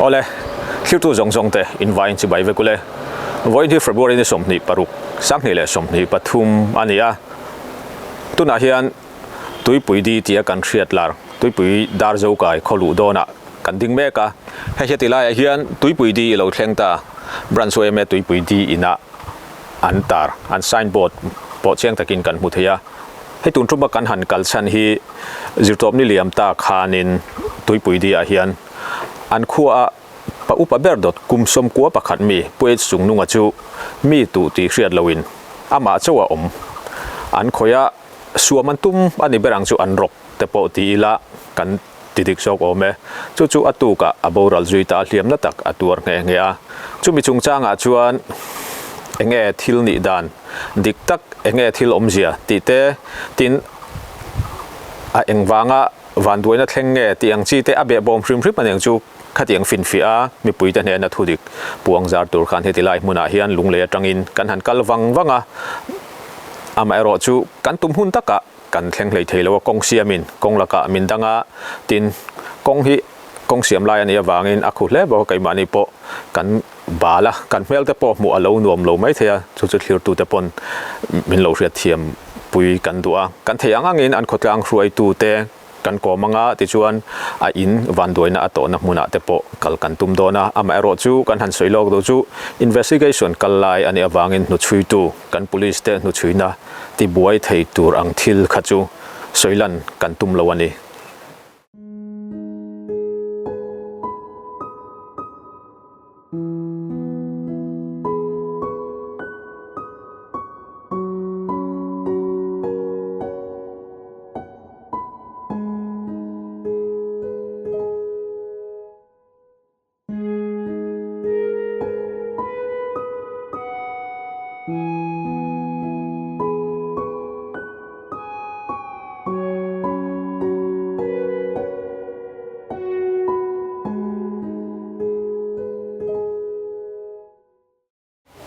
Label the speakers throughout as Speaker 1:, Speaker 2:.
Speaker 1: Awle, thlirtu zawng zawng te invaiin chibai vek ule. Vawiin hi February ni 26, 2023 a ni a. Tunah hian Tuipui Di tia kan hriat lar Tuipui Darzokai khaw luh dawnah kan ding mek a. Hei heti laiah hian Tuipui Di i lo thleng ta, Branch yma Tuipui Di inah an tar, an signboard pawh chiang takin kan hmu thei a. Hei tun tuma kan han kal chhan hi zirtawpni liam ta khanin Tuipui Di-ah hian an khuaah pa upa ber dawt kum 11 mi Pu H Chungnunga chu mi tuh tih hriat loin amah chauh a awm. An khawih a, suam an tum a ni ber ang chu an rawk te pawh ti ila kan ti dik zawk awm e. Chu chu a tukah a boral zui ta a hliamna tak a tuar nghe nghe a. Chumi chungchangah chuan enge thil nih dan dik tak, enge thil awmzia tih te, tin a engvanga vanduaina thleng nge tih ang chi te a behbawm hrim hrim aniang chu khatiang finfiah a mipuite hnena thudik puang zar tur khan heti lai hmunah hian lunglei atangin kan han kal vang vang a. Amaherawh chu kan tum hun takah Kan thleng hlei thei lo a, kawng siamin kawng lakah min dang a, tin, kawng hi kawng siam lai a nih avangin a khu hle bawk a, keimahni pawh kan bal a, kan hmel te pawh hmuh a lo nuam lo mai thei a, chu chu thlirtute pawn min lo hriatthiam pui kan duh a, kan theih ang angin an khawtlang hruaitute kan kawm ang a, tichuan a in vanduaina a tawhna hmunah te pawh kal kan tum dawn a, amaherawhchu kan han sawi lawk do chu investigation kal lai a nih avangin hnuchhuitu kan police te hnuchhuina tibuai thei tur ang thil kha chu sawi lan kan tum lo a ni.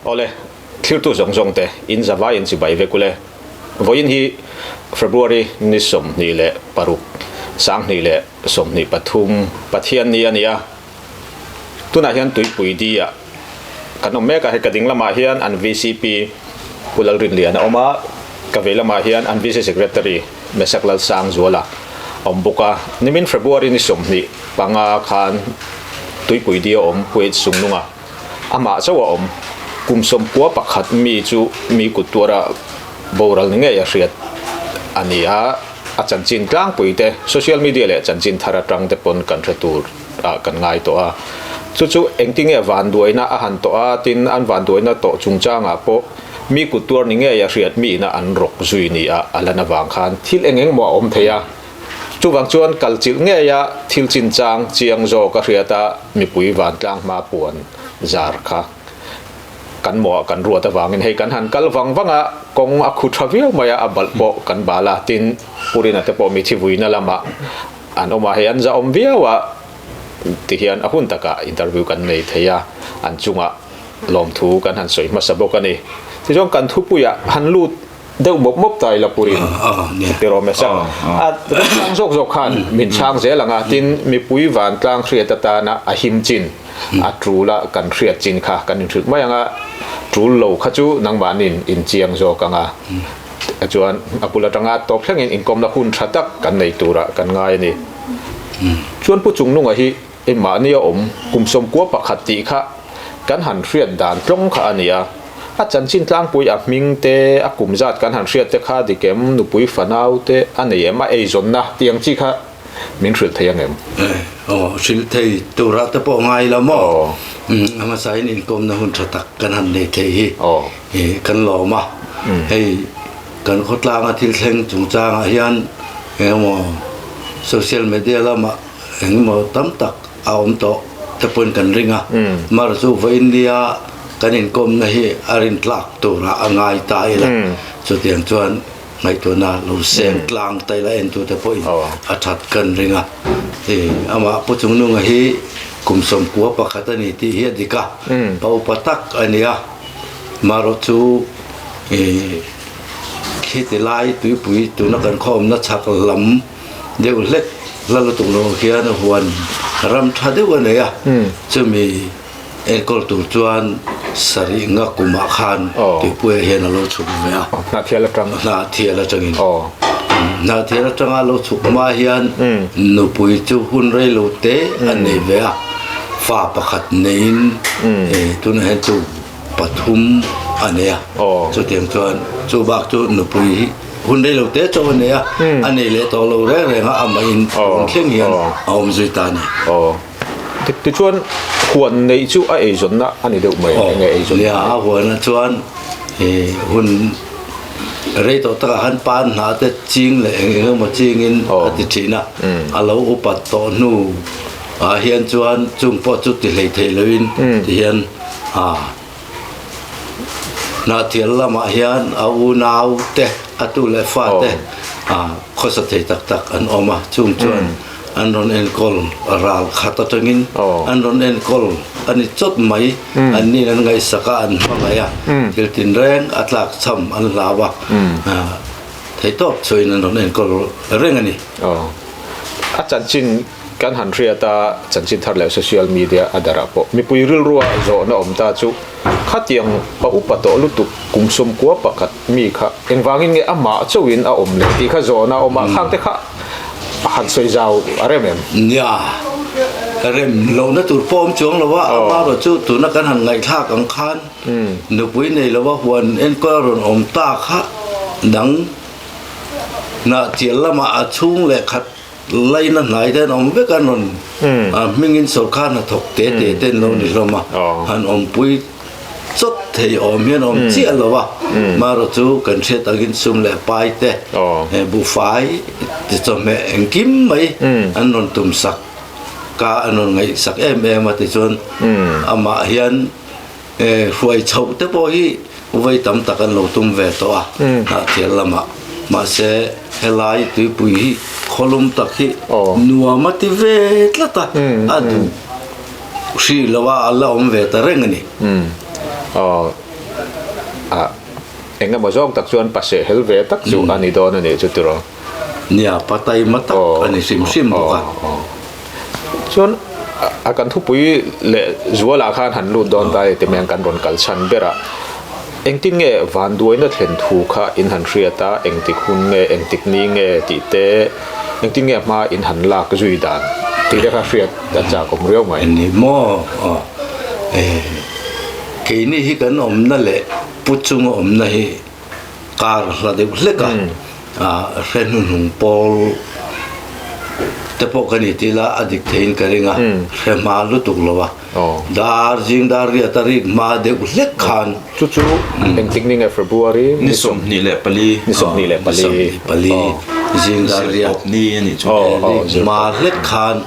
Speaker 1: Awle, thlirtu zawng zawng te in zavai in chibai vek ule. Vawiin hi February ni 26, 2023 Pathianni a ni a. Tunah hian Tuipui Di-ah kan awm mek a, hei ka ding lamah hian an vcp Pu Lalrinlian a awm a, ka vei lamah hian an VC Secretary Mesak Lalsangzuala a awm bawk a. Nimin February ni 25 khan Tuipui Di-a awm Pu H Sungnunga Amah chauh a awm. Kum 91 mi chu mi kut tuara boral ni ngei a hriat a ni a, a chanchin tlangpui te social media leh chanchin thar atang te pawn kan hre tur ah kan ngai tawh a. Chu chu engtinge vanduaina a han tawh a, tin an vanduaina tawh chungchangah pawh mi kut tuar ni ngei a hriat mi ina an rawk zui ni a a lan avang khan thil eng eng maw a awm thei a. Chuvang chuan kalchilh ngeia thil chinchang chiang zawk a hriat a, mipui vantlang hma puan zar kha kan mawhah kan ruat avangin hei kan han kal vang vang a, kawng a khu tha viau mai a, a balh pawh kan bal a, tin Purina te pawh mithi vuina lamah an awm a, hei an zahawm viau a tihian a hun takah interview kan nei thei a, an chungah lawmthu kan han sawi hmasa bawk a ni. Tichuan kan thupuiah han lut. deuh mawp mawp ta ila purin ti rawh mesa a remchang zawk zawk khan min chhang zel ang a tin mipui vantlang hriat atana a him chin a tul a kan hriat chin kha kan inhrilh mai ang a tul lo kha chu nangmahnin inchiang zawk ang a chuan a bul atanga tawp thlengin inkawmna hun tha tak kan nei turah kan ngai a ni chuan Pu Chungnunga hi Engmahni a awm kum 11 tih kha kan han hriat dan tlawng kha a ni a. A chanchin tlangpui a hming te, a kum zat kan han hriat te kha dik em, nupui fanau te a nei em, a eizawnna tih ang chi kha min hrilh thei ang em?
Speaker 2: Aw, hrilh thei turah te pawh ngai lo maw? A hmasain inkawmna hun tha tak kan han nei thei hi kan lawm a. Hei kan khawtlanga thil thleng chungchangah hian engemaw social media lamah Engemaw tam tak a awm tawh te pawhin kan ring a, mar chu vawiin nia kan inkawmna hi a rintlak turah a ngai ta ila, chutiang chuan ngaihtuahna lo seng tlang ta ila entute pawhin a that kan ring a. Amah Pu Chungnunga hi kum 91 a ni tih hi a dik a, pa upa tak a ni a, marawh chu khiti lai tuipui tuna kan khawmna chhak lam deuh hlek. hla lutuk lo khian huan ram tha deuh a nei a, chumi enkawl tur chuan sarih nga kumah khan tuipuiah hian a lo chhuk ve a.
Speaker 1: Hnahthial atang.
Speaker 2: Hnahthial atangin. Hnahthial atanga a lo chhuk hma hian nupui chu hun rei lo te a nei ve a, fa pakhat neiin tunah hian chu pathum a nei a, chutiang chuan chu bak chu nupui hi hun rei lo te chauh a nei a, a nei leh tawh lo reng reng a, amah in tun thleng hian a awm zui ta a ni.
Speaker 1: Tichuan huan neih chu a eizawnna a ni deuh mai, enge eizawnna?
Speaker 2: Nia, a huanah chuan hun rei tawh takah khan pan hna te ching leh eng eng emaw chingin a ti thin a, a lo upat tawh hnu ah hian chuan chung pawh chu ti hlei thei loin tihian A Hnahthial lamah hian a unau te, a tu leh fa te khawsa thei tak tak an awm a, chung chuan an rawn enkawl ral khat atangin an rawn enkawl a ni chawt mai. An nin an ngaihsak a, an hmangaih a, thil tinreng a tlak cham an hlau a, theihtawp chhuahin an rawn enkawl reng a ni.
Speaker 1: A chanchin Kan han hriat a, chanchin thar leh social media a darah pawh mipui rilrua zawhna awm ta chu khatiang pa upa tawh lutuk kum sawmkua pakhat mi kha engvangin nge amah chauhin a awm leh tih kha zawhna a awm a, khangte kha a han sawi zau a rem em?
Speaker 2: Nia, rem lohna tur pawh awm chuang lo a, amaherawh chu tuna kan han ngaihthlak ang khan nupui nei lova huan enkawl a rawn awm ta kha dang hnahtial lamah a chhung leh khat Laina hnai te an awm vek a, an rawn hmingin sawrkar hnathawk te te te an lo ni hlawm a, han awmpui chawt thei awm hian awm chiah lo a, marawh chu kan hriat angin sum leh pai te, buhfai te chawhmeh engkim mai an rawn tum sak ka an rawn ngaihsak em em a tichuan amah hian Hruai chhoh te pawh hi vawi tam tak an lo tum ve tawh a, Hnahthial lamah. Mahse, helai tuipui hi khawlum tak hi nuam a ti ve tlat a, a duh hrih lo a, a la awm ve ta reng a ni.
Speaker 1: Eng emaw zawng tak chuan paseh hel ve tak chu a ni dawn a nih chu tiraw?
Speaker 2: Nia, pa taima tak a ni hrim hrim bawk a.
Speaker 1: Chuan a kan thupui leh zualah khan han lut dawn ta e ti mai ang kan rawn kal chhan ber a. Engtin nge vanduaina thlen thu kha in han hriat a, engtik hun nge, engtik ni nge tih te, engtin nge hma in han lak zui dan tih te kha hriat a chak awm riau mai.
Speaker 2: Ni maw? Aw. Keini hi kan awmna leh pu chunga awmna hi kar hla deuh hlek a, hre hnuhnung pawl te pawh ka ni tih la a dik theiin ka ring a, hre hma lutuk lo a, dar zing dar riat a rik hma deuh hlek khan.
Speaker 1: Chu chu engtik ni nge February?
Speaker 3: Ni 24.
Speaker 1: Ni 24.
Speaker 2: Ni 24 zing dar riat rik hma hlek khan.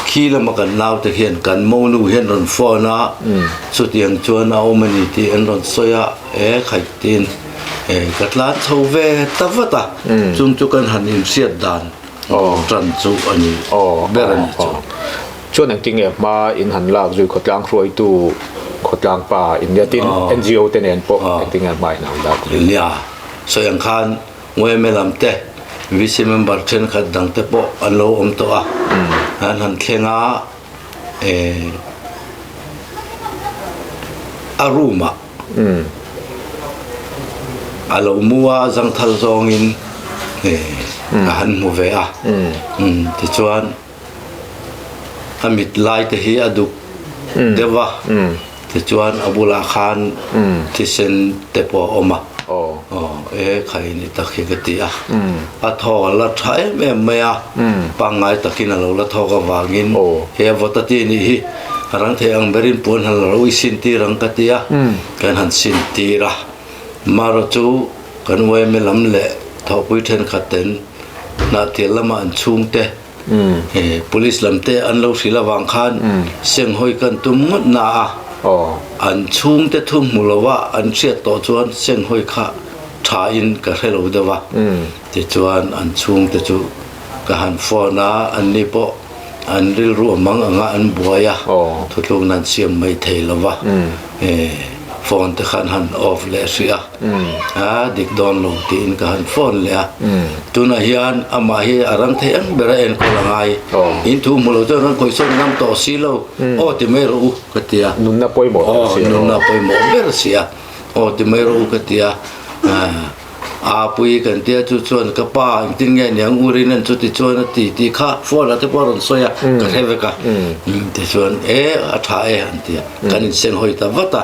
Speaker 2: Khi lama kan naute hian kan monu hian rawn phone a, chutiang chuan a awm a ni tih an rawn sawi a, e khaih tiin ka tlan chho ve ta vat a, chung chu kan han inhriat dan tan chu a ni ber a ni chu.
Speaker 1: Chuan engtin nge hma in han lak zui khawtlang hruaitu khawtlang pa in nia tin NGO te nen pawh engtin nge hma in han lak zui?
Speaker 2: Nia, sawi ang khan Yma lam te, VC member thenkhat dang te pawh an lo awm tawh a, an han thleng a, eh a room ah a lo mu a, zangthal zawngin eh ka han hmu ve a, tichuan a mit lai te hi a duk deuh a, tichuan a bulah khan thisen te pawh a awm a, aw e khai ni tak hi ka ti a, a thaw a la tha em em mai a, pangngai takin a lo la thawk avangin he a vawt a ti nih hi a rang thei ang berin puan han la ro i sin tir ang ka ti a, kan han sin tir a, marawh chu kan yma lam leh thawhpui thenkhat ten hnahtial lama an chhungte Police lam te an lo hrilh avang khan senghawi kan tum ngawt na a, an chhungte thu hmu lo a an hriat tawh chuan senghawi kha tha in ka hre lo deuh a, tichuan an chhungte chu ka han phone a, an ni pawh an rilru a mang anga an buai a, thutlukna an siam mai thei lo va. Phone te khan han off leh hrih a, a dik dawn lo tiin ka han phone leh a. Tunah hian amah hi a rang thei ang ber a enkawl a ngai. In thu hmu lo chuan kan khawihsawn ngam tawh si lo, aw ti mai rawh u ka ti a.
Speaker 1: Nunna pawimawh ber si a.
Speaker 2: Aw nunna pawimawh ber si a, aw ti mai rawh u ka ti a. A pui kan tia chu chuan ka pa engtin nge niang u Rinan chu tichuan a ti tih kha phone ah te pawh a rawn sawi a ka hre vek a tichuan e a tha e an ti a kan inseng hawi ta vat a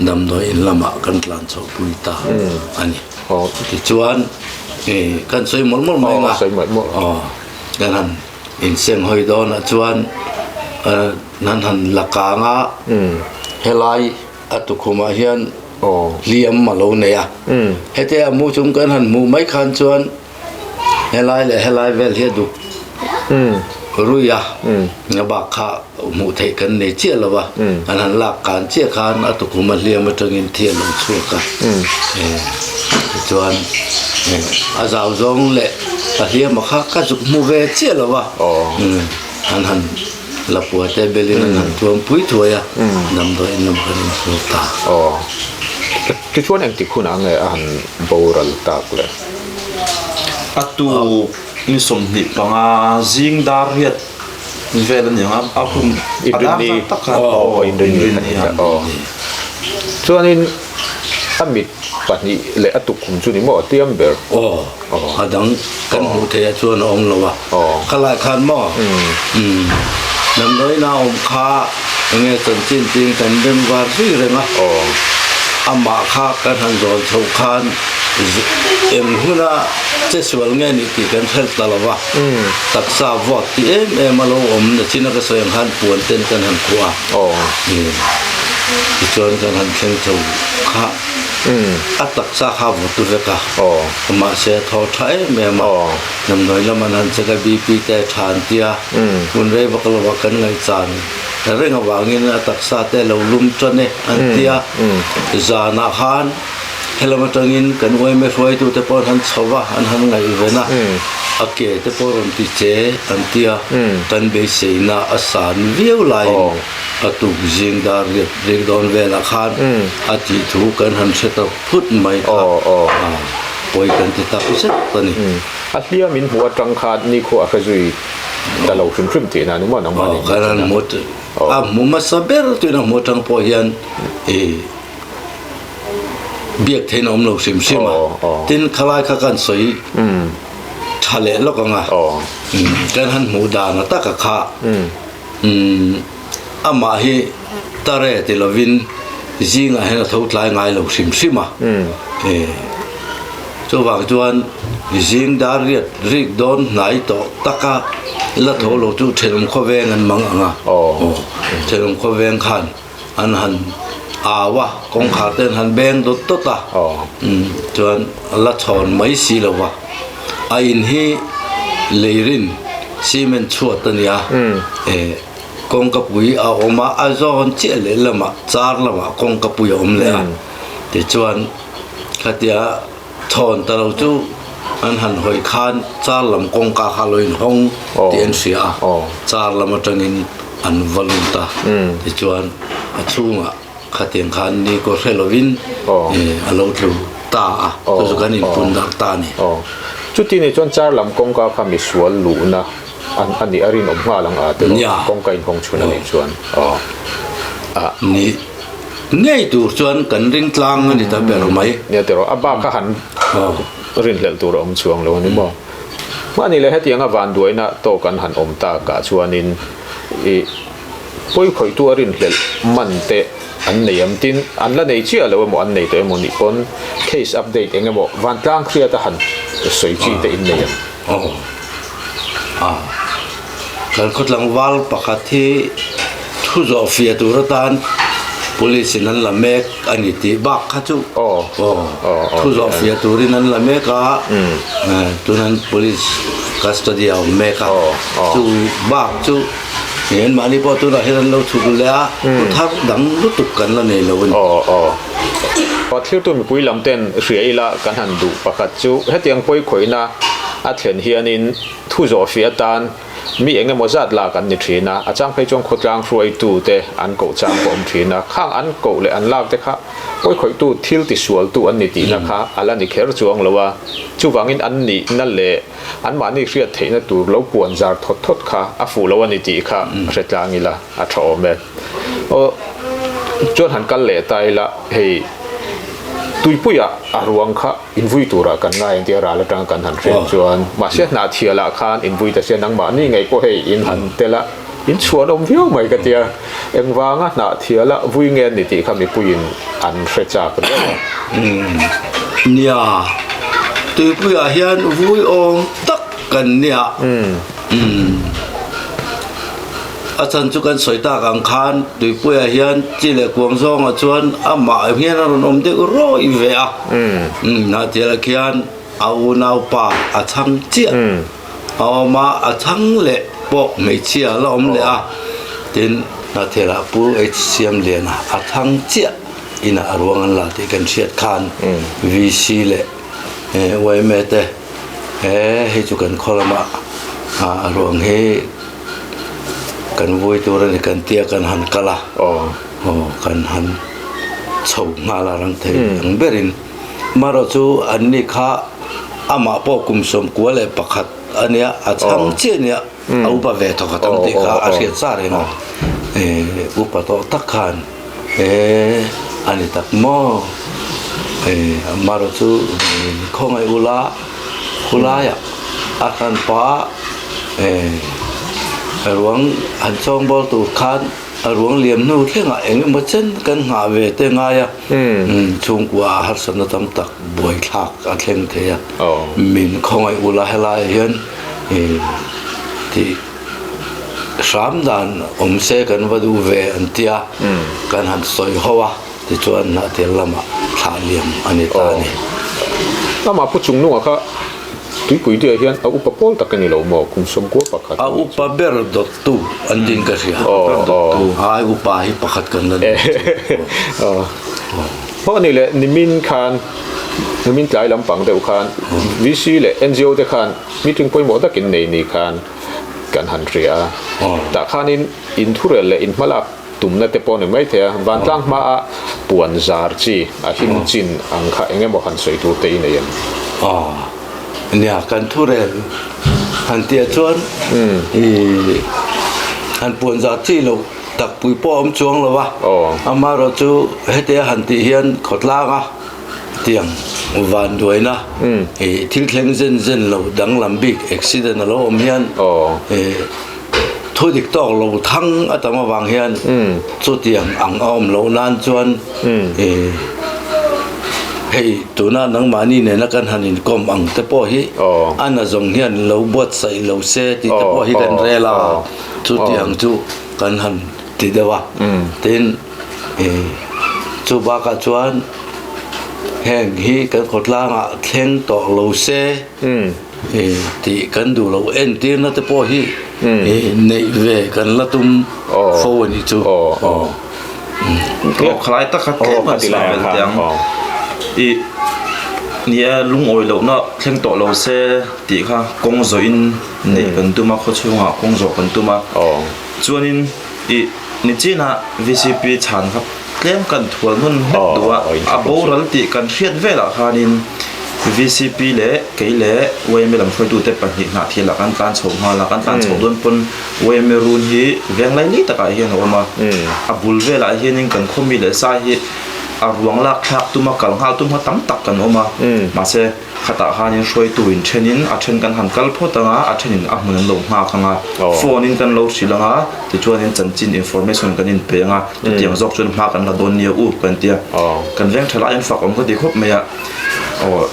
Speaker 2: damdawi in lamah kan tlan chhoh pui ta a ni tichuan kan sawi mawlh mawlh mai ang a kan han inseng hawi dawn ah chuan an han la kang a helai A tukhumah hian hliam a lo nei a. Hetia a mu chung kan han hmuh mai khan chuan helai leh helai vel hi a duk rui a, a bak kha hmuh theih kan nei chiah lo a. An han lak kan chiah khan a tukhum a hliam atangin thi a lo chhuak a. Tichuan a zau zawng leh a hliam a kha ka zuk hmu ve chiah lo a. An han. Lapua te belin an han tuam pui thuai a, damdawi in lam kan inhmu ta.
Speaker 1: Aw. Tichuan engtik hunah nge a han boral tak le?
Speaker 3: A tuk ni 25 zing dar riat vel a ni ang a, a hun a dar zat tak khan
Speaker 1: aw inrinni a ni a. Aw. Chuanin a mit pahnih leh a tukkhum chu ni maw a tiam ber?
Speaker 2: Aw. A dang kan hmuh theih ah chuan a awm lo a, khalai khan maw damdawiin a awm kha enge chanchin tiin kan beng var zui reng a, amah kha kan han zawn chhoh khan eng huna che sual nge nih tih kan hre ta lo va, taksa vawt ti em em a lo awm na chin a ka sawi ang khan puan ten kan han khuah a, tichuan kan han thleng chho kha. A taksa kha a vawt vek a, mahse a thaw tha em em a, damdawi lam an han check a, BP te a tha an ti a, hun rei vak lovah kan ngaihchan reng avangin a taksa te a lo lum tan e an ti a, zanah khan helam atangin kan uaime hruaitute pawh an han chho va, an han ngaihven a, a ke te pawh rawn ti che an ti a, kan beiseina a san viau laiin. A tuk zing dar riat rik dawn velah khan a tih thu kan han hre ta phut mai kha pawi kan ti tak zet a ni.
Speaker 1: A hliam in hmuh atang khan nikhua a hre zui ta lo hrim hrim tihna ni maw nangmah nih
Speaker 2: Kan han hmu a hmu hmasa ber tuin a hmu atang pawh hian i biak theihna awm lo hrim hrim a, tin khalai kha kan sawi tha leh lawk ang a, kan han hmuh dan a taka kha. Umm, amah hi tare ti lovin zingah hian a tho tlai ngai lo hrim hrim a. E, chuvang chuan zing dar riat rik dawn hnai tawh taka la tho lo chu thenawm khawveng an mang ang a. Aw, thenawm khawveng khan an han au a, kawngkhar te an han beng dawt dawt a. Umm, chuan la chhawn mai si lo va. A in hi leirin cement chhuat a nia, eh kawngkapui a awm a, a zawn chiah leh lamah char lamah kawngkapui a awm leh a, tichuan khatia thawn ta lo chu an han hawi khan char lam kawngka kha lo inhawng tih an hria a, char lam atangin an va lut a, tichuan a chhungah. Khatiang khan ni kaw hre lovin a lo tlu ta a, chu chu kan inpun darh ta a ni.
Speaker 1: Chuti nih chuan char lam kawngka kha misual luhna a nih a rinawm nghal ang a tiraw? Kawngka inhawng chhun a nih chuan.
Speaker 2: Ni ngei tur chuan kan ring tlang a ni ta ber mai.
Speaker 1: Nia tiraw, a bak kha han rinhlelh tur a awm chuang lo a ni maw? Mahni leh hetianga vanduaina tawk an han awm takah chuanin i. Pawikhawihtu a rinhlelh man te an nei am tin an la nei chiah lo emaw an nei tawh emaw nih pawn case update eng emaw vantlang hriat a han sawi chi te in nei ang.
Speaker 2: Aw a kan khaw tlangval pakhat hi thu zawh fiah tur atan police in an la mek a ni tih bak kha chu aw thu zawh fiah turin an la mek a tunan police custody a awm mek a chu bak chu. Hian mahni pawh tunah hian an lo chhuk leh a, thu thar dang lutuk kan la nei lo a ni.
Speaker 1: Aw aw. Thiltu mipui lam ten hria ila kan han duh pakhat chu hetiang pawikhawihna a thlen hianin thu zawhfiah atan Mi eng emaw zat lak an ni thin a, a chang phei chuan khawtlang hruaitute an koh chang pawh awm thin a, khang an koh leh an lak te kha pawikhawihtu thil tisualtu an ni tihna kha a la ni kher chuang lo a, chuvangin an nihna leh anmahni hriat theihna tur lo puan zar thawt thawt kha a fuh lo a ni tih kha hre tlang ila a tha awm e. Aw chuan han kal leh ta ila hei tuipuiah a ruang kha Invui turah kan ngai ang tia ral atanga kan han hriat chuan mahse hnahthialah khan invui ta sia nangmahni ngei pawh hei in han tel a, in chhuan awm viau mai ka tia. Engvanga hnahthiala vui nge an ni tih kha mipuiin an hre chak riau a.
Speaker 2: Nia, tuipuiah hian vui awm tak kan nia. A chhan chu kan sawi tak ang khan tuipuiah hian chi leh kuang zawngah chuan amah hian a rawn awm deuh rawih ve a. Hnahthialah khian a unaupa a chhang chiah a awm a, a chhang leh pawh hmeichhia a la awm leh a. Tin, Hnahthialah Pu H Siamliana a chhang chiah inah a ruang an la tih kan hriat khan VC leh yma te hei chu kan khaw lamah a ruang hi Kan vui tur a ni kan tia kan han kal a, aw kan han chho nghal a rang thei ang berin. Marawh chu anni kha amah pawh kum 91 a nia, a chhang chiah a nia, a upa ve thawk a tam tih kha a hriat sa reng a. Upa tawh tak khan he a ni tak maw? Marawh chu khawngaih ula. Khulaiah a hranpa ruang han chawngbawl tur khan a ruang liam hnu thlengah eng emaw chen kan nghah ve te ngai a, chhungkua ah harsatna tam tak buaithlak a thleng thei a, min khawngaih ula helaiah hian tih hram dan awm se kan va duh ve an tia kan han sawi ho a. Tichuan Hnahthial lamah thlah liam a ni ta a ni.
Speaker 1: Amah Pu Chungnunga kha Tuipui Diah hian a upa pawl tak a ni lo maw? Kum 91
Speaker 2: A upa ber dawttu an tiin ka hria. Ai upa hi pakhat kan la ni chu.
Speaker 1: Aw ni leh nimin khan, nimin tlai lampang deuh khan VC leh NGO te khan meeting pawimawh takin nei ni khan kan han hria a. Tah khanin inthurel leh inhmalak Tumna te pawh ni mai thei a, vantlang hmaa puan zar chi a him chin ang kha eng emaw han sawi tur te i nei em?
Speaker 2: Aw, nia kan thurel han tih ah chuan i han puan zar chi loh tak pui pawh a awm chuang lo a, amaherawh chu hetia han tih hian khawtlang a tiang vanduaina i thil thleng zen zen lo danglam bik accident a lo awm hian i Thu dik tawk lo thang a tam avang hian chutiang ang a awm loh nan chuan hei tuna nangmahni nena kan han inkawm ang te pawh hi a na zawng hian lo buatsaih lo se tih te pawh hi kan rel a, chutiang chu kan han ti deuh a. Tin, chu bakah chuan heng hi kan khawtlangah thleng tawh lo se. Tih kan duh loh entirna te pawh hi neih ve kan la tum fo a nih chu.
Speaker 3: Aw khalai tak kha tlem a sawi belh teh ang. I nia lungawi lohna thleng tawh lo se tih kha kawng zawhin neih kan tum a, khaw chhungah kawng zawh kan tum a. Chuanin i nichinah VCP chhan kha Tlem kan thual nawn hlek duh a, a boral tih kan hriat velah khanin vcp leh kei leh yma lam hruaitute pahnih hnahthialah kan tlan chho nghal a, kan tlan chho dawn pawn yma run hi veng laili takah hian a awm a, a bul velah hianin kan khawmi leh sa hi a ruang lak thlak tuma kal nghal tum kha tam tak kan awm a, mahse Khatah khanin hruaitu in thenin a then kan han kal phawt anga a thenin a hmun an lo nghak anga phone in kan lo hrilh anga tichuanin chanchin information kan in pe anga chutiang zawk chuan hma kan la dawn nia u kan tia kan veng tha lai an fak awm ka ti khawp mai a aw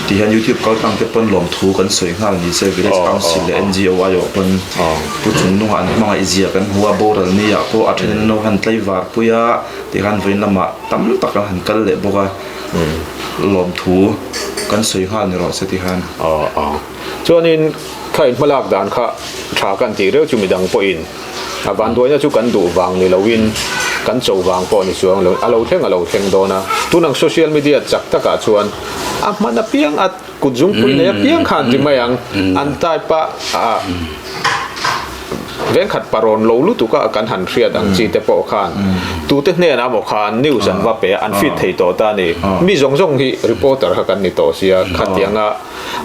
Speaker 3: tihian youtube kal tlang te pawn lawmthu kan sawi nghal ni se village council leh ngo aiawh pawn pu chungnungah an hmangaih zia kan hmu a boral ni ah pawh a thenin an lo han tlaivar pui a tikhan vawiin lamah tam tak an han kal leh bawk a. Lawmthu kan sawi nghal ni rawh se ti khan.
Speaker 1: Aw aw. Chuanin kha in hmalak dan kha tha kan tih reuh chu midang pawhin a vanduaina chu kan duh vang ni loin kan cho vang pawh ni chuang lo a lo thleng a lo thleng dawn a. Tun ang social media chak takah chuan a hman apiang a kut zungpui nei apiang khan ti mai ang an type a. Vengkhat parawn lo lutuk a kan han hriat ang chi te pawh khan tute hnenah maw khan news an va pe a, an feed thei tawh ta a ni. Mi zawng zawng hi reporter kha kan ni tawh sia, khatianga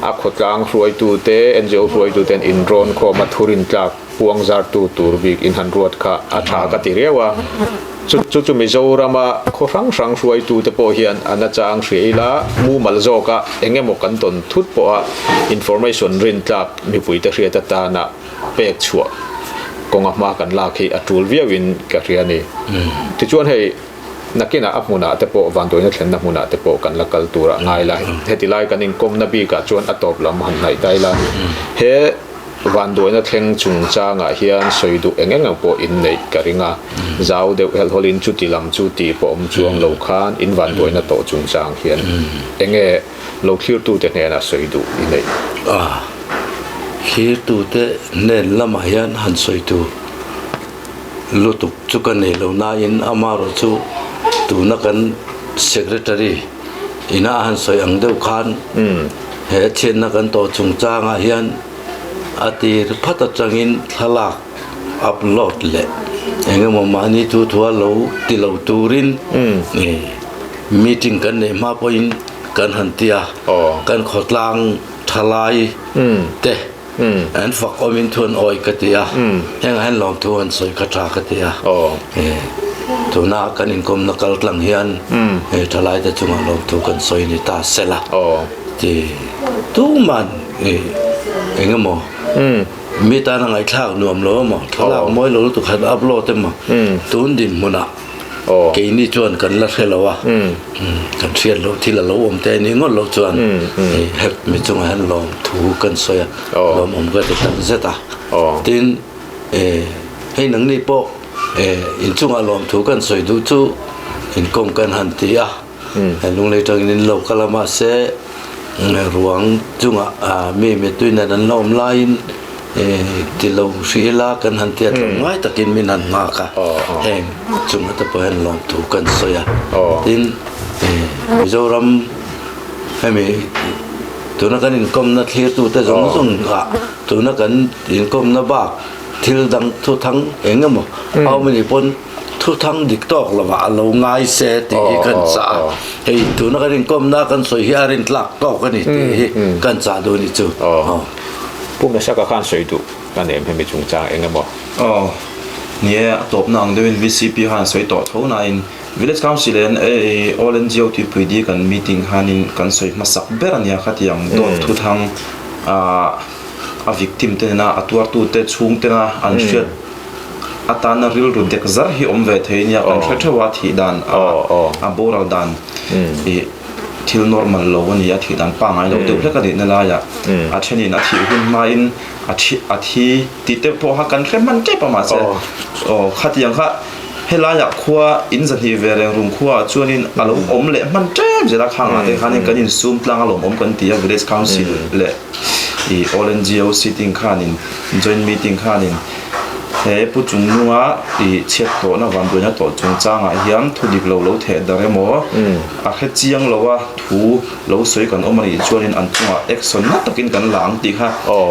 Speaker 1: a khawtlang hruaitute, NGO hruaituten inrawn khawm a thurin tlak puang zartu tur bik in han ruat kha a tha ka ti riau a. Chu chu chu Mizorama khaw hrang hrang hruaitute pawh hian a nachang hria ila, mumal zawka eng emaw kan tawn thut pawha information rintlak mipuite hriat atana pek chhuah kawnga hma kan lak hi a tul viauin ka hria a ni. Tichuan hei nakinah a hmunah te pawh vanduaina thlenna hmunah te pawh kan la kal tur a ngai la, heti lai kan inkawmna bikah chuan a tawp lam han hnaih ta ila, he vanduaina thleng chungchangah hian sawi duh eng eng ang pawh inneih ka ring a, zau deuh helhawlin chuti lam chu tih pawh awm chuang lo khan in vanduaina tawh chungchang hian eng nge Lo thlirtute hnenah sawi duh i neih.
Speaker 2: A, thlirtute hnen lamah hian han sawi tur lutuk chu ka nei lo nain amaherawh chu tuna kan Secretary ina a han sawi ang deuh khan he chhiatna kan tawh chungchangah hian a tir phat atangin thlalak upload leh engemaw mahni thu thua lo ti lo turin Meeting kan neih hma pawhin kan han ti a, kan khawtlang thalai te an fak awmin thu an awi ka ti a, hengah hian lawmthu an sawi kha tha ka ti a, tuna kan inkawmna kal tlang hian thalai te chungah lawmthu kan sawi ni ta sela ti tuman eng emaw mi tana ngaihthlak nuam lo emaw thlalak mawi lo lutuk han upload emaw tun dinhmunah Keini chuan kan la hre lo a, kan hriat loh thil a lo awm te anih ngawt loh chuan hep mi chungah hian lawm thu kan sawi a, lawmawm ka ti tak zet a. Tin, hei nangni pawh inchungah lawm thu kan sawi duh chu inkawm kan han ti a, Lunglei tangin in lo kal a mahse ruang chungah mi mittui nen an la awm laiin ti lo hrih ila kan han tia tlawm ngai takin min han nghak a, heng chunga te pawh hian lawmthu kan sawi a. Tin, Mizoram hemi tuna kan inkawmna thlirtute zawng zawng ah tuna kan inkawmna bak thil dang thuthang eng emaw how many pawn Thuthang dik tawk lovah a lo ngai se tih hi kan chah a, hei tuna kan inkawmna kan sawi hi a rintlak tawk a ni tih hi kan chah duh a ni chu.
Speaker 1: Aw. Pu Mesaka khan sawi duh ka nem hemi chungchang eng emaw?
Speaker 3: Aw. Ni e, a tawpna ang deuhin VCP khan sawi tawh tho nain Village Council in All NGO tuipui di kan meeting khanin kan sawi hmasak ber a nia khatiang dawt thuthang a victim te nena a tuartute chhungtena an hriat atana rilru dek zar hi awm ve thei nia kan hre theuh a thih dan a boral dan ih thil normal lo a ni a thih dan pangngai lo deuh hlek a nihna laiah a thenin a thih hun hmain a thi a thi tih te pawh kha kan hre hman tep a mahse aw khatiang kha helaiah khua in zahnih ve reng rum khuaah chuanin a lo awm leh hman tep zel a khangah te khanin kan insum tlang a lawmawm kan ti a village council leh ih all N_G_O sitting khanin joint meeting khanin He Pu Chungnunga i chhiat tawhna vanduaina tawh chungchangah hian thu dik lo lo theh dar emaw a hre chiang lo a, thu lo sawi kan awm a nih chuanin an chungah action na takin kan la ang tih kha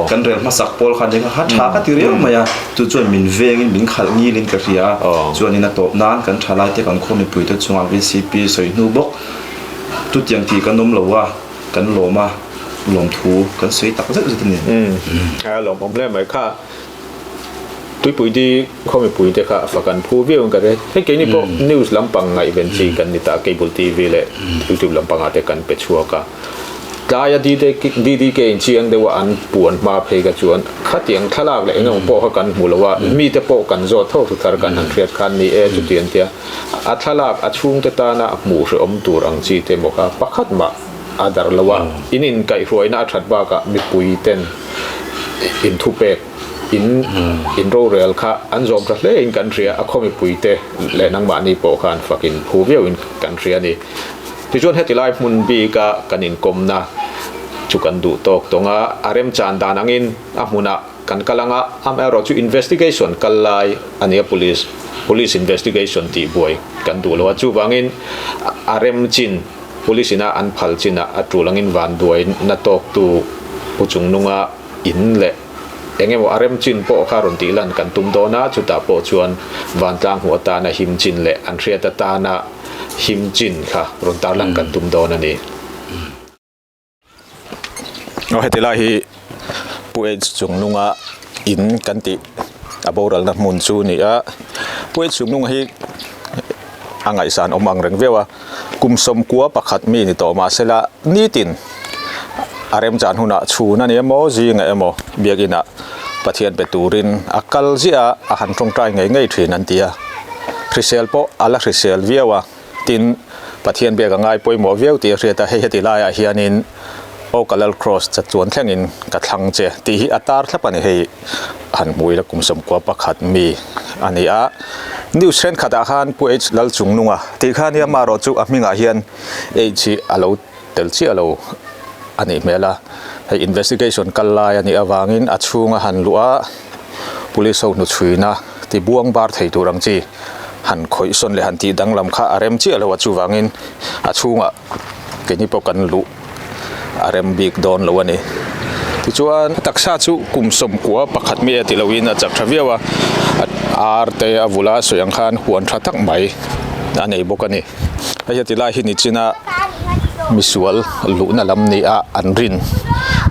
Speaker 3: kan rel hmasak pawl kha nia kha tha ka ti riau mai a, chu chuan min vengin min khalh ngilin ka hria a, chuanin a tawp nan kan thalaite kan khaw mipuite chungah VCP sawi hnu bawk chutiang tih kan awm lo a, kan lawm a, lawmthu kan sawi tak zet zet a ni.
Speaker 1: A lawmawm hle mai kha. Tuipui di khaw mipui te kha fak an phu viau in ka hria. Hei keini pawh news lampang ngaihven chi kan ni ta, cable TV leh youtube lampangah te kan pe chhuak a. Tlaia DDK in chiang deuha an puan hma phei kha chuan khatiang thlalak leh eng emaw pawh kha kan hmu lo a, mite pawh kan zawt tho thu thar kan han hriat khan ni e chuti an tia. A thlalak a chhungte tana hmuh hrehawm tur ang chi te emaw kha pakhat mah a darh lo a, in inkaihhruaina a that bakah mipui ten inthupek in in rorel kha an zawm tha hle in kan hria, a khaw mipui te leh nangmahni pawh khan fak in phu viau in kan hria a ni. Tichuan heti lai hmun bika kan inkawmna chu kan duh tawk tawng a, a remchan dan angin a hmunah kan kal anga, amaherawhchu investigation kal lai a nia police police investigation tih buai kan duh lo a, chuvangin a remchin Police ina an phal chinah a tul angin vanduai na tawktu Pu Chungnunga in leh Eng emaw a rem chin pawh kha rawn tih lan kan tum dawn a, chutah pawh chuan vantlang hmuh atana him chin leh an hriat atana him chin kha rawn tarlan kan tum dawn a ni. Aw heti lai hi Pu H Chungnunga in kan tih a boralna hmun chu a ni a, Pu H Chungnunga hi a ngaihsan awm ang reng viau a, kum sawmkua pakhat mi ni tawh mahsela nitin a remchan hunah chhun a ni emaw zingah emaw biakinah Pathian pe turin a kal ziah a, a han tawngtai ngei ngei thin an ti a, hrisel pawh a la hrisel viau a, tin Pathian biak a ngai pawimawh viau tih a hriat a, hei heti laiah hianin aw ka lal cross chatuan thlengin ka thlang che tih hi a tar thlap a ni hei. Han hmu ila kum sawmkua pakhat mi a ni a, news thenkhatah khan Pu H Lalchungnunga tih kha nia amaherawh chu a hmingah hian H hi a lo tel chiah lo a nih hmel a, hei investigation kal lai a nih avangin a chhunga han luh a police ho hnuchhuina ti buang bar thei tur ang chi han khawih sawn leh han tih danglam kha a rem chiah lo a chuvangin a chhungah keini pawh kan luh a rem bik dawn lo a ni. Tichuan taksa chu kum sawmkua pakhat mi a ti loin a chak tha viau a, ar te a vula sawi ang khan huan tha tak mai a nei bawk a ni. Hei heti lai hi nichina misual luhna lam ni a an rin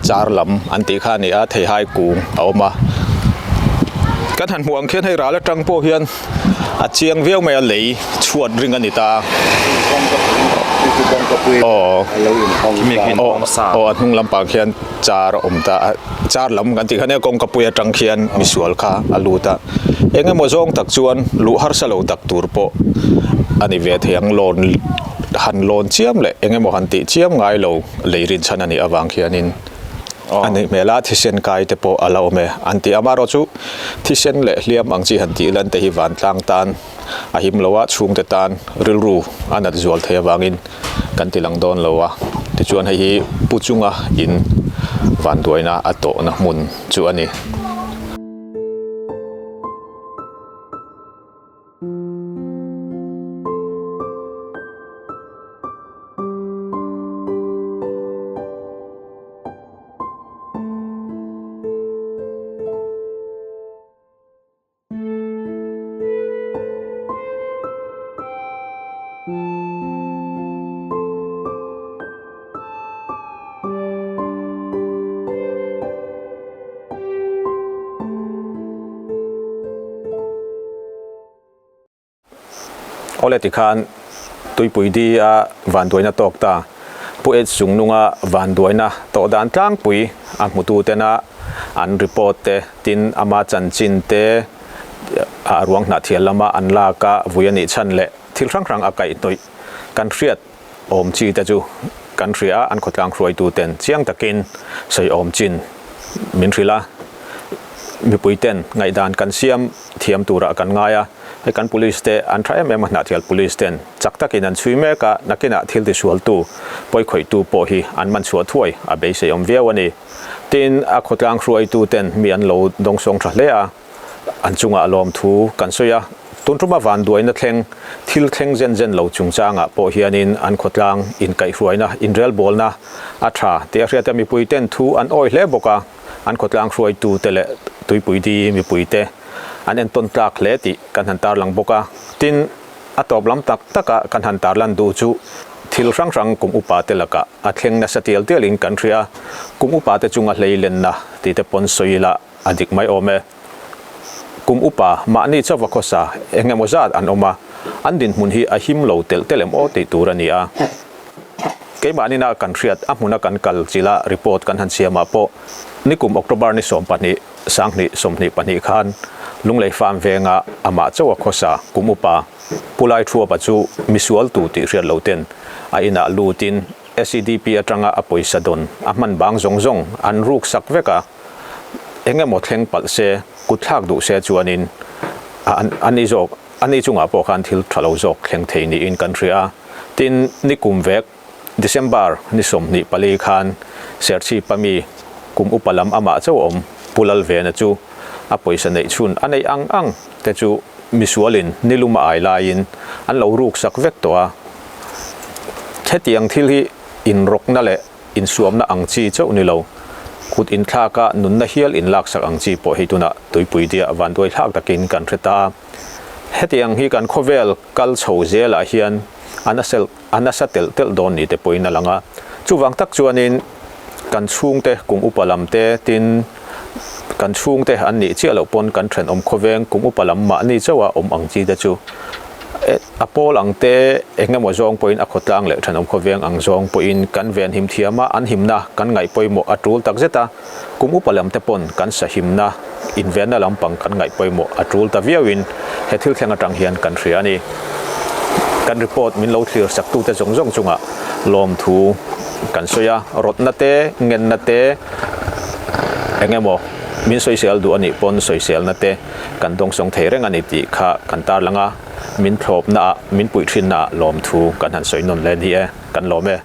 Speaker 1: char lam an tih kha a ni a, theihai kung a awm a. Kan han hmuh ang khian hei ral atang pawh hian A chiang viau mai a lei chhuat ring a ni ta. Aw aw a hnung lampang khian car a awm ta a car lam kan tih kha nia kawngkapui atang khian misual kha a lut a eng emaw zawng tak chuan luh harsa lo tak tur pawh a ni ve thei ang lawn han lawn chiam leh eng emaw han tih chiam ngai lo lei rinchhan a nih avang khianin. A nih hmel a, thisen kai te pawh a la awm e an ti a. Amaherawh chu thisen leh hliam ang chi han tih lan te hi vantlang tan a him lo a, chhungte tan rilru a nat zual thei avangin kan ti lang dawn lo a. Tichuan hei hi Pu Chunga in vanduaina a tawhna hmun chu a ni. Awle tikhan Tuipui di a vanduaina tawk ta. Pu H Chungnunga vanduaina tawh dan tlangpui a hmutu tena an report te, tin ama chanchin te a ruang hnahthial lama an lak a vui a nih chhan leh thil hrang hrang a kaihhnawih kan hriat awm chi te chu kan hria a, an khawtlang hruaitu ten chiang takin sawi awm chin min hrilh a, mipui ten ngaihdan kan siam thiam turah kan ngai a, hei kan police te an tha em em a, hnahthial police ten chak takin an chhui mek a, nakinah thil tisualtu pawikhawihtu pawh hi an man chhuah thuai a beisei awm viau a ni. Tin, a khawtlang hruaitu ten mi an lo dawngsawng tha hle a. An chungah lawmthu kan sawi a, tun tuma vanduaina thleng, thil thleng zen zen lo chungchangah pawh hianin an khawtlang inkaihhruaina, inrelbawlna a tha tih a hriat a, mipuiten thu an awi hle bawk a, an khawtlang hruaitute leh tuipuidi mipuite an entawn tlak hle tih kan han tarlang bawk a. Tin, a tawp lam tak taka kan han tarlan duh chu thil hrang hrang kum upate lakah a thleng nasa tial tialin kan hria a, kum upate chunga hleilenna tite pawn sawi ila, A dik mai awm e. Kum upa mahni chauva khawsa eng emaw zat an awm a, an dinhmun hi a him lo telh telh em aw tih tur a ni a. Keimahninah kan hriat a hmuna kan kal chila report kan han siamah pawh nikum October ni 12, 2022 khan Lunglei Farm venga amah chauha khawsa kum upa Pu Lai Thuapa chu misual tu tih hriat lo ten a inah lutin SEDP atanga a pawisa dawn a hman bang zawng zawng an ruk sak vek a. Eng emaw thleng palh se, kut thlak duh se chuanin a ni zawk, a ni chungah pawh khan thil tha lo zawk thleng thei niin kan hria a. Tin, ni kum vek, December ni 24 khan Serchhipa mi kum upa lam amah chauh awm Pu Lalvena chu a pawisa neih chhun a neih ang ang te chu misualin nilum a ai laiin an lo ruk sak vek tawh a. Hetiang thil hi inrawkna leh Insuamna ang chi chauh ni lo. Kut inthlaka nunna hial inlaksak ang chi pawh hi tunah tuipui diah vanduai thlak takin kan hre ta. Hetiang hi kan khawvel kal chho zelah hian a nasa a nasa telh telh dawn ni te pawhin a lang a. Chuvang tak chuanin kan chhungte kum upa lam te tin kan chhungte an nih chiah loh pawn kan thenawm khawveng kum upa lam mahni chauha awm ang chi te chu a pawl ang te eng emaw zawng pawhin a khawtlang leh thenawm khawveng ang zawng pawhin kan venhim thiam a, an himna kan ngaih pawimawh a tul tak zet a. Kum upa lam te pawn kan sahimna invenna lampang kan ngaih pawimawh a tul ta viauin he thil thleng atang hian kan hria a ni. Kan report min lo thlir sak tute zawng zawng chungah lawmthu kan sawi a, rawtna te, ngenna te, eng emaw min sawisel duh a nih pawn sawiselna te kan dawngsawng thei reng a ni tih kha kan tarlang a, min thlawpna ah, min puih thinna ah lawmthu kan han sawi nawn hle ni e, kan lawm e.